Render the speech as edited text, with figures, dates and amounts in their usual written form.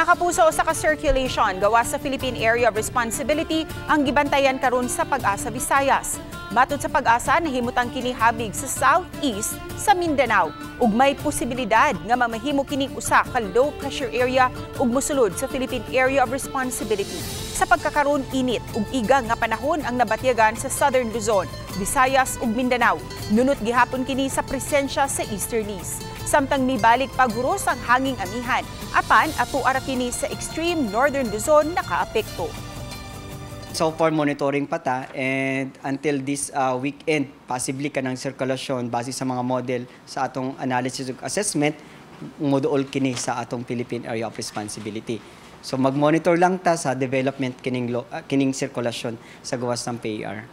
Mga kapuso, usa ka circulation gawas sa Philippine Area of Responsibility ang gibantayan karon sa Pag-asa Visayas. Matod sa Pag-asa, nahimutang kini habig sa southeast sa Mindanao ug may posibilidad nga mamahimo kini usa ka low pressure area ug mosulod sa Philippine Area of Responsibility. Sa pagkakaron, init ug igang nga panahon ang nabatyagan sa Southern Luzon, Visayas ug Mindanao. Nunot gihapon kini sa presensya sa easterlies. Samtang mibalik paghuros ang hanging amihan, apan ato ara kini sa extreme northern Luzon nakaapekto. So far, monitoring pa ta and until this weekend, possibly kanang sirkulasyon, base sa mga model sa atong analysis ug assessment, moduol kini sa atong Philippine Area of Responsibility. So mag-monitor lang ta sa development kining sirkulasyon sa gawas ng PAR.